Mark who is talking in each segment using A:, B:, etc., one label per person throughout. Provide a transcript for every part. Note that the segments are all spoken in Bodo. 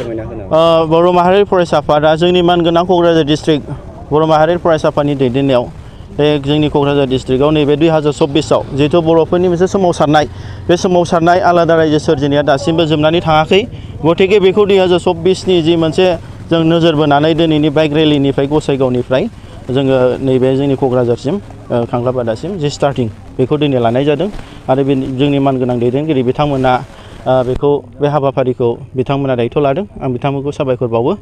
A: बर' माहारि फरायसा आफादा जोंनि मानगोनां क'क्राझार डिस्ट्रिक्ट बर' माहारि फरायसा आफादनि दैदेननायाव जोंनि क'क्राझार डिस्ट्रिक्टआव नैबे 2024आव जिहेतु बर'फोरनि मोनसे सोमावसारनाय बे सोमावसारनाय आलादा रायजो सोरजिनाया दासिमबो जोबनानै थाङाखै गतिके बेखौ 2024नि जि मोनसे जों नोजोर बोनानै दिनैनि बाइक रेलिनिफ्राय गसाइगावनिफ्राय जोङो नैबे जोंनि क'क्राझारसिम खांख्लाबादासिम जि स्टार्टिं बेखौ दिनै लानाय जादों आरो बे जोंनि मानगोनां दैदेनगिरि बिथांमोना बेखौ बे हाबाफारिखौ बिथांमोना दायथ' लादों आं बिथांमोनखौ साबायखर बावो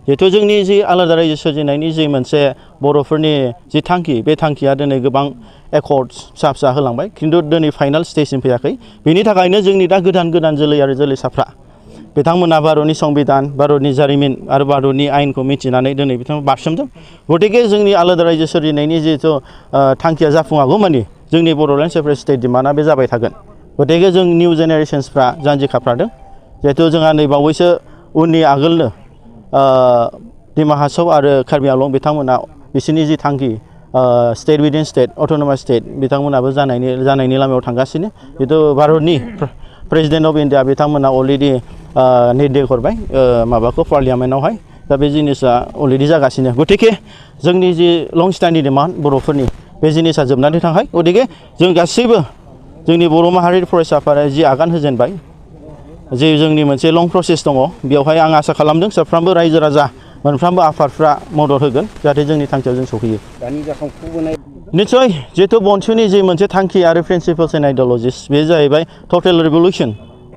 A: जिहेतु जोंनि जि आलादा रायजो सोरजिनायनि जि मोनसे बर'फोरनि जि थांखि बे थांखिया दिनै गोबां एकर्डस फिसा फिसा होलांबाय खिन्थु दिनै फाइनाल स्टेजसिम फैयाखै बेनि थाखायनो जोंनि दा गोदान जोलै आरो जोलैसाफ्रा बिथांमोना भारतनि संबिधान भारतनि जारिमिन आरो भारतनि आयेनखौ मिथिनानै दिनै बिथांमोना बारसोमदों गतिके जोंनि आलादा रायजो सोरजिनायनि जिहेतु थांखिया जाफुङागौ मानि जोंनि बड'लेण्ड सेपारेट स्टेट डिमान्डआ बे जाबाय थागोन गतिके जों निउ जेनेरेशन्सफ्रा जान्जिखाफ्रादों जिहेतु जोंहा नै बावैसो उननि आगोलनो डिमा हासाव आरो कार्बि आंलं बिथांमोना बिसोरनि जि थांखि state within state autonomous state बिथांमोनाबो जानायनि लामायाव थांगासिनो जिहेतु भारतनि प्रेसिडेन्ट अफ इन्डिया बिथांमोना अलरेडि निर्देश हरबाय माबाखौ पार्लियामेन्टआवहाय दा बे जिनिसा अलरेडि जागासिनो गतिके जोंनि जि लं स्टेन्डिं डिमान्ड बर'फोरनि बे जिनिसा जोबनानै थांबाय गतिके जों गासैबो जोंनि बर' माहारि फरायसा आफादा जि आगान होजेनबाय जे जोंनि मोनसे लं प्रसेस दङ बेवहाय आं आसा खालामदों साफ्रोमबो रायजो राजा मोनफ्रोमबो आफादफ्रा मदद होगोन जाहाथे जोंनि थांखियाव जों सौहैयो निस्सय जिहेतु BoNSUनि जि मोनसे थांखि आरो प्रिन्सिपल्स एन्ड आइडिय'लजिस बे जाहैबाय टटेल रिभलिउसन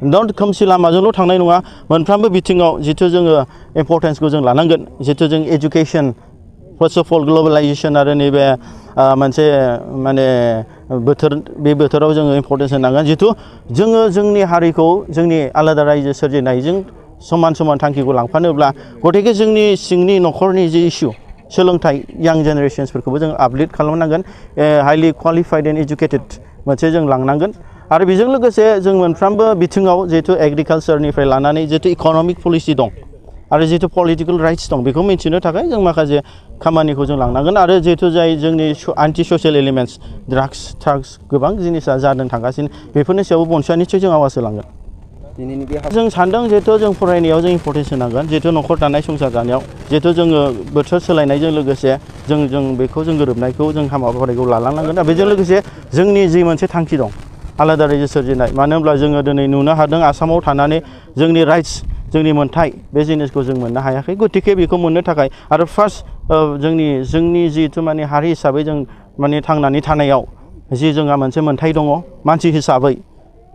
A: नट खोमसि लामाजोंल' थांनाय नङा मोनफ्रोमबो बिथिङाव जिहेतु जोङो इम्परटेन्सखौ जों लानांगोन जिहेतु जों education first of all globalization आरो नैबे मोनसे माने बे बोथोराव जोङो इम्परटेन्स होनांगोन जिहेतु जोङो जोंनि हारिखौ जोंनि आलादा रायजो सोरजिनायजों समान थांखिखौ लांफानोब्ला गतिके जोंनि सिंनि न'खरनि जि इस्यु सोलोंथाइ यां जेनेरेशन्सफोरखौबो जों आपग्रेड खालामनांगोन हाइलि क्वालिफाइड एन्ड एजुकेटेड मोनसे जों लांनांगोन आरो बेजों लोगोसे जों मोनफ्रोमबो बिथिङाव जिहेतु एग्रिकालचारनिफ्राय लानानै जिहेतु इक'नमिक पलिसि दं आरो जिहेतु पलिटिकेल राइट्स दं बेखौ मिन्थिनो थाखाय जों माखासे खामानिखौ जों लांनांगोन आरो जिहेतु जाय जोंनि एन्टि ससियेल एलिमेन्ट्स ड्राग्स गोबां जिनिसा जादों थांगासिनो बेफोरनि सायावबो BoNSUआ निस्सय जों आवाज होलांगोन जों सानदों जिहेतु जों फरायनायाव जों इम्परटेन्स होनांगोन जिहेतु न'खर दानाय संसार जानायाव जिहेतु जोङो बोथोर सोलायनायजों लोगोसे जों बेखौ जों गोरोबनायखौ जों हाबाफारिखौ लालांनांगोन दा बेजों लोगोसे जोंनि जि मोनसे थांखि दं आलादा रायजो सोरजिनाय मानो होनब्ला जोङो दिनै नुनो हादों आसामाव थानानै जोंनि राइट्स जोंनि मोन्थाय बे जिनिसखौ जों मोननो हायाखै गतिके बेखौ मोननो थाखाय आरो फार्स्ट जोंनि जिहेतु माने हारि हिसाबै जों माने थांनानै थानायाव जि जोंहा मोनसे मोन्थाय दङ मानसि हिसाबै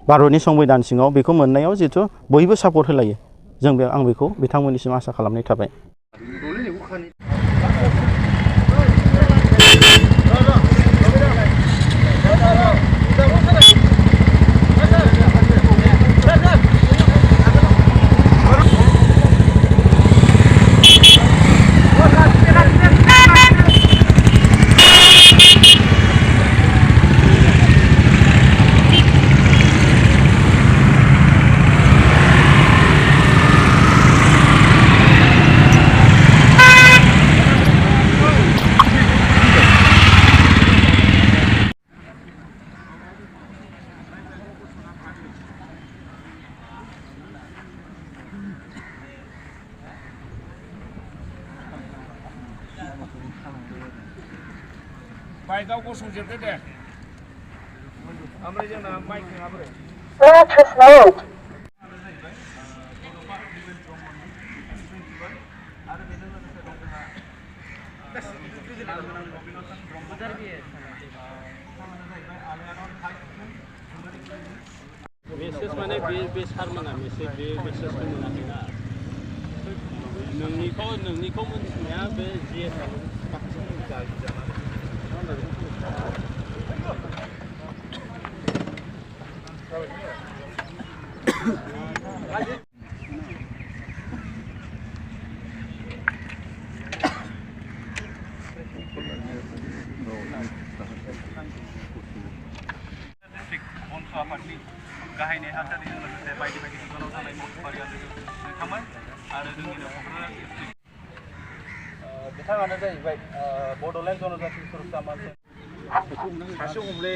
A: भारतनि संबिधान सिङाव बेखौ मोननायाव जिहेतु बयबो सापर्ट होलायो आं बेखौ बिथांमोननिसिम आसा खालामनाय थाबाय
B: बाइकआव गसंजोबदो दे ओमफ्राय जोंना माइकिंआ बोरै
A: मेसेज माने बे सारमोना मेसेज बे मेसेजखौ मोनाखैना नोंनिखौ मोनथिनाया बे जिएसआव BoNSU आफादनि गाहाय नेहाथारिजों लोगोसे बायदि बिथिङाव जानाय मावफारिया थांबाय आरो जोंनिनो क'क्राझार डिस्ट्रिक्ट बिथाङानो जाहैबाय बड'लेण्ड जनजाति सुरक्षा मान सासे हमले